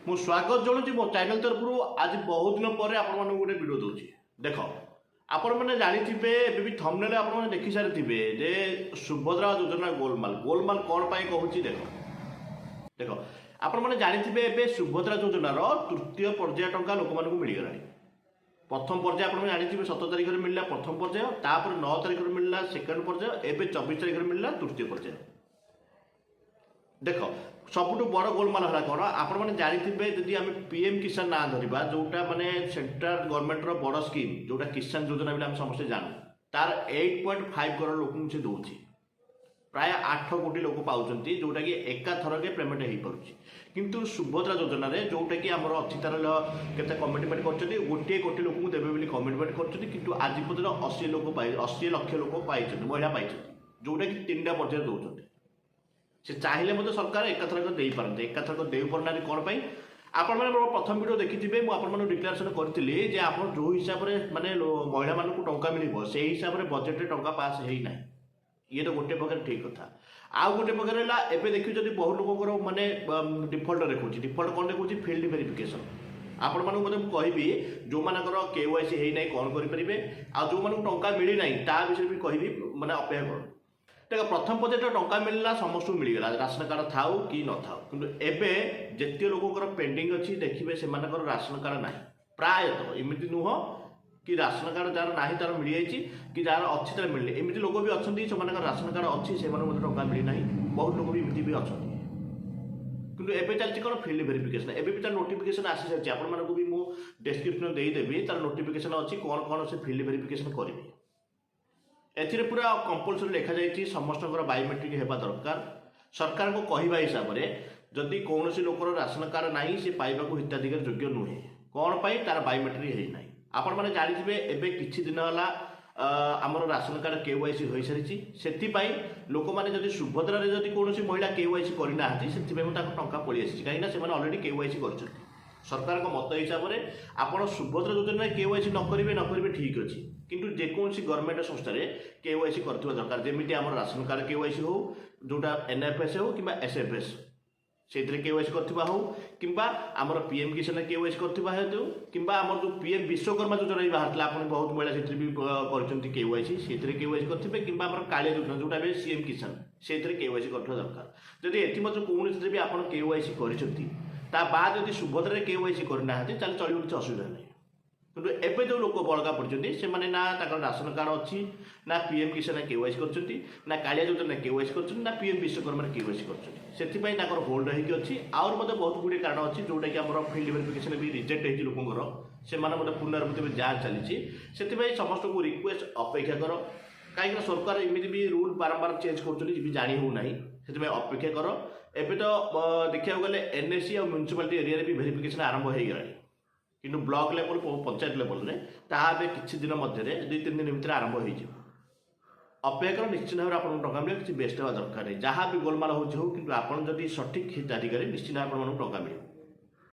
ମୁଁ ସ୍ୱାଗତ ଜଣାଉଛି ମୋ ଚ୍ୟାନେଲ ତରଫରୁ। ଆଜି ବହୁତ ଦିନ ପରେ ଆପଣମାନଙ୍କୁ ଗୋଟେ ଭିଡ଼ିଓ ଦେଉଛି। ଦେଖ, ଆପଣମାନେ ଜାଣିଥିବେ, ଏବେ ବି ଥମ୍ବନେଲ୍ ଆପଣମାନେ ଦେଖି ସାରିଥିବେ ଯେ ସୁଭଦ୍ରା ଯୋଜନା ଗୋଲମାଲ। ଗୋଲମାଲ କ'ଣ ପାଇଁ କହୁଛି, ଦେଖ ଦେଖ। ଆପଣମାନେ ଜାଣିଥିବେ, ଏବେ ସୁଭଦ୍ରା ଯୋଜନାର ତୃତୀୟ ପର୍ଯ୍ୟାୟ ଟଙ୍କା ଲୋକମାନଙ୍କୁ ମିଳିଗଲାଣି। ପ୍ରଥମ ପର୍ଯ୍ୟାୟ ଆପଣମାନେ ଜାଣିଥିବେ, 17 ତାରିଖରେ ମିଳିଲା ପ୍ରଥମ ପର୍ଯ୍ୟାୟ, ତାପରେ 9 ତାରିଖରେ ମିଳିଲା ସେକେଣ୍ଡ ପର୍ଯ୍ୟାୟ, ଏବେ 24 ତାରିଖରେ ମିଳିଲା ତୃତୀୟ ପର୍ଯ୍ୟାୟ। ଦେଖ, ସବୁଠୁ ବଡ଼ ଗୋଲମାଲ ହେଲା କ'ଣ? ଆପଣମାନେ ଜାଣିଥିବେ, ଯଦି ଆମେ ପିଏମ୍ କିଷାନ ନାଁ ଧରିବା, ଯୋଉଟା ମାନେ ସେଣ୍ଟ୍ରାଲ ଗଭର୍ଣ୍ଣମେଣ୍ଟର ବଡ଼ ସ୍କିମ୍, ଯୋଉଟା କିଷାନ ଯୋଜନା ବୋଲି ଆମେ ସମସ୍ତେ ଜାଣୁ, ତାର 8.5 କରୋଡ଼ ଲୋକଙ୍କୁ ସେ ଦେଉଛି। ପ୍ରାୟ 8 କୋଟି ଲୋକ ପାଉଛନ୍ତି, ଯୋଉଟାକି ଏକାଥରକେ ପେମେଣ୍ଟ ହେଇପାରୁଛି। କିନ୍ତୁ ସୁଭଦ୍ରା ଯୋଜନାରେ ଯୋଉଟାକି ଆମର ଅଛି, ତାର କେତେ କମିଟମେଣ୍ଟ କରିଛନ୍ତି, 1 କୋଟି ଲୋକଙ୍କୁ ଦେବେ ବୋଲି କମିଟମେଣ୍ଟ କରିଛନ୍ତି। କିନ୍ତୁ ଆଜି ପର୍ଯ୍ୟନ୍ତ 80 ଲକ୍ଷ ଲୋକ ପାଇଛନ୍ତି, ମହିଳା ପାଇଛନ୍ତି, ଯୋଉଟାକି ତିନିଟା ପର୍ଯ୍ୟାୟରେ ଦେଉଛନ୍ତି। ସେ ଚାହିଁଲେ ମଧ୍ୟ ସରକାର ଏକାଥରକ ଦେଇପାରନ୍ତି, ଏକାଥରକ ଦେଇପାରୁନାହାନ୍ତି କ'ଣ ପାଇଁ? ଆପଣମାନେ ମୋର ପ୍ରଥମ ଭିଡ଼ିଓ ଦେଖିଥିବେ, ମୁଁ ଆପଣମାନଙ୍କୁ ଡିକ୍ଲାରେସନ୍ କରିଥିଲି ଯେ ଆପଣ ଯେଉଁ ହିସାବରେ ମାନେ ମହିଳାମାନଙ୍କୁ ଟଙ୍କା ମିଳିବ, ସେଇ ହିସାବରେ ବଜେଟରେ ଟଙ୍କା ପାସ୍ ହେଇନାହିଁ। ଇଏ ତ ଗୋଟେ ପ୍ରକାର ଠିକ୍ କଥା। ଆଉ ଗୋଟେ ପ୍ରକାର ହେଲା, ଏବେ ଦେଖିବେ ଯଦି ବହୁ ଲୋକଙ୍କର ମାନେ ଡିଫଲ୍ଟ ଦେଖାଉଛି। ଡିଫଲ୍ଟ କ'ଣ ଦେଖାଉଛି? Field verification. ଆପଣମାନଙ୍କୁ ମଧ୍ୟ ମୁଁ କହିବି, ଯେଉଁମାନଙ୍କର କେୱାଇସି ହେଇନାହିଁ କ'ଣ କରିପାରିବେ, ଆଉ ଯେଉଁମାନଙ୍କୁ ଟଙ୍କା ମିଳିନାହିଁ ତା ବିଷୟରେ ବି କହିବି। ମାନେ ଅପେକ୍ଷା କରନ୍ତୁ। ଦେଖ, ପ୍ରଥମ ପର୍ଯ୍ୟାୟରେ ଟଙ୍କା ମିଳିଲା, ସମସ୍ତଙ୍କୁ ମିଳିଗଲା, ରାସନ କାର୍ଡ଼ ଥାଉ କି ନଥାଉ। କିନ୍ତୁ ଏବେ ଯେତିକି ଲୋକଙ୍କର ପେଣ୍ଡିଂ ଅଛି, ଦେଖିବେ ସେମାନଙ୍କର ରାସନ କାର୍ଡ଼ ନାହିଁ ପ୍ରାୟତଃ। ଏମିତି ନୁହଁ କି ରାସନ କାର୍ଡ଼ ଯାହାର ନାହିଁ ତାର ମିଳିଯାଇଛି କି ଯାହାର ଅଛି ତାର ମିଳିନି। ଏମିତି ଲୋକ ବି ଅଛନ୍ତି, ସେମାନଙ୍କର ରାସନ କାର୍ଡ଼ ଅଛି, ସେମାନଙ୍କୁ ମଧ୍ୟ ଟଙ୍କା ମିଳିନାହିଁ। ବହୁତ ଲୋକ ବି ଏମିତି ବି ଅଛନ୍ତି। କିନ୍ତୁ ଏବେ ଚାଲିଛି କ'ଣ? Field verification. ଏବେ ବି ତାର ନୋଟିଫିକେସନ୍ ଆସିସାରିଛି। ଆପଣମାନଙ୍କୁ ବି ମୁଁ ଡେସ୍କ୍ରିପସନ୍ ଦେଇଦେବି, ତାର ନୋଟିଫିକେସନ୍ ଅଛି, କ'ଣ କ'ଣ ସେ ଫିଲ୍ଡ ଭେରିଫିକେସନ୍ କରିବେ। ଏଥିରେ ପୁରା କମ୍ପଲସରି ଲେଖାଯାଇଛି, ସମସ୍ତଙ୍କର ବାୟୋମେଟ୍ରିକ୍ ହେବା ଦରକାର। ସରକାରଙ୍କ କହିବା ହିସାବରେ ଯଦି କୌଣସି ଲୋକର ରାସନ କାର୍ଡ଼ ନାହିଁ, ସେ ପାଇବାକୁ ହିତାଧିକାରୀ ଯୋଗ୍ୟ ନୁହେଁ। କ'ଣ ପାଇଁ? ତାର ବାୟୋମେଟ୍ରିକ୍ ହେଇନାହିଁ। ଆପଣମାନେ ଜାଣିଥିବେ, ଏବେ କିଛି ଦିନ ହେଲା ଆମର ରାସନ କାର୍ଡ଼ କେୱାଇସି ହୋଇସାରିଛି। ସେଥିପାଇଁ ଲୋକମାନେ ଯଦି ସୁଭଦ୍ରାରେ ଯଦି କୌଣସି ମହିଳା କେୱାଇସି କରିନାହାନ୍ତି, ସେଥିପାଇଁ ମୁଁ ତାଙ୍କ ଟଙ୍କା ପଳେଇ ଆସିଛି, କାହିଁକିନା ସେମାନେ ଅଲରେଡ଼ି କେୱାଇସି କରିଛନ୍ତି। ସରକାରଙ୍କ ମତ ହିସାବରେ ଆପଣ ସୁଭଦ୍ରା ଯୋଜନାରେ କେୱାଇସି ନ କରିବେ ନ କରିବେ, ଠିକ୍ ଅଛି, କିନ୍ତୁ ଯେକୌଣସି ଗଭର୍ଣ୍ଣମେଣ୍ଟ ସଂସ୍ଥାରେ କେୱାଇସି କରିଥିବା ଦରକାର। ଯେମିତି ଆମର ରାସନ କାର୍ଡ଼ କେୱାଇସି ହଉ, ଯେଉଁଟା ଏନ୍ଏଫ୍ଏସ୍ ହଉ କିମ୍ବା ଏସ୍ଏଫ୍ଏସ୍, ସେଇଥିରେ କେୱାଇସି କରିଥିବା ହଉ, କିମ୍ବା ଆମର ପିଏମ୍ କିଷାନ କେୱାଇସି କରିଥିବା ହେଉ, କିମ୍ବା ଆମର ଯେଉଁ ପିଏମ୍ ବିଶ୍ୱକର୍ମା ଯୋଜନା ବି ବାହାରିଥିଲା, ଆପଣ ବହୁତ ମହିଳା ସେଥିରେ ବି କରିଛନ୍ତି କେୱାଇସି, ସେଇଥିରେ କେୱାଇସି କରିଥିବେ, କିମ୍ବା ଆମର କାଳିଆ ଯୋଜନା ଯେଉଁଟା ଏବେ ସିଏମ୍ କିଷାନ, ସେଇଥିରେ କେୱାଇସି କରିଥିବା ଦରକାର। ଯଦି ଏଥିମଧ୍ୟରୁ କୌଣସିଥିରେ ବି ଆପଣ କେୱାଇସି କରିଛନ୍ତି, ତା ବାଦ ଯଦି ସୁଭଦ୍ରାରେ କେୱାଇସି କରିନାହାନ୍ତି, ତାହେଲେ ଚଳିବ, କିଛି ଅସୁବିଧା ନାହିଁ। କିନ୍ତୁ ଏବେ ଯେଉଁ ଲୋକ ବଳକା ପଡ଼ିଛନ୍ତି, ସେମାନେ ନା ତାଙ୍କର ରାସନ କାର୍ଡ଼ ଅଛି, ନା ପିଏମ୍ କିଷାନ କେୱାଇସି କରିଛନ୍ତି, ନା କାଳିଆ ଯୋଜନା କେୱାଇସି କରିଛନ୍ତି, ନା ପିଏମ୍ ବିଶ୍ୱକର୍ମାରେ କେୱାଇସି କରିଛନ୍ତି। ସେଥିପାଇଁ ତାଙ୍କର ହୋଲ୍ଡ ହେଇକି ଅଛି। ଆହୁରି ମଧ୍ୟ ବହୁତ ଗୁଡ଼ିଏ କାରଣ ଅଛି, ଯେଉଁଟାକି ଆମର ଫିଲ୍ଡ ଭେରିଫିକେସନ୍ ବି ରିଜେକ୍ଟ ହେଇଛି ଲୋକଙ୍କର, ସେମାନେ ମଧ୍ୟ ପୁନରାବୃତ୍ତି ଏବେ ଯାଞ୍ଚ ଚାଲିଛି। ସେଥିପାଇଁ ସମସ୍ତଙ୍କୁ ରିକ୍ୱେଷ୍ଟ, ଅପେକ୍ଷା କର। କାହିଁକିନା ସରକାର ଏମିତି ବି ରୁଲ୍ ବାରମ୍ବାର ଚେଞ୍ଜ କରୁଛନ୍ତି, ବି ଜାଣି ହେଉନାହିଁ। ସେଥିପାଇଁ ଅପେକ୍ଷା କର। ଏବେ ତ ଦେଖିବାକୁ ଗଲେ ଏନ୍ଏସି ଆଉ ମ୍ୟୁନିସିପାଲିଟି ଏରିଆରେ ବି ଭେରିଫିକେସନ୍ ଆରମ୍ଭ ହେଇଗଲାଣି। କିନ୍ତୁ ବ୍ଲକ ଲେବଲ, ପଞ୍ଚାୟତ ଲେବଲରେ ତାହା ଏବେ କିଛି ଦିନ ମଧ୍ୟରେ, 2-3 ଦିନ ଭିତରେ ଆରମ୍ଭ ହେଇଯିବ। ଅପେକ୍ଷା କର, ନିଶ୍ଚିତ ଭାବରେ ଆପଣଙ୍କୁ ଟଙ୍କା ମିଳିବ। କିଛି ବ୍ୟସ୍ତ ହେବା ଦରକାର ନାହିଁ। ଯାହା ବି ଗୋଲମାଲ ହେଉଛି ହଉ, କିନ୍ତୁ ଆପଣ ଯଦି ସଠିକ୍ ହିତାଧିକାରୀ, ନିଶ୍ଚିତ ଭାବେ ଆପଣମାନଙ୍କୁ ଟଙ୍କା ମିଳିବ।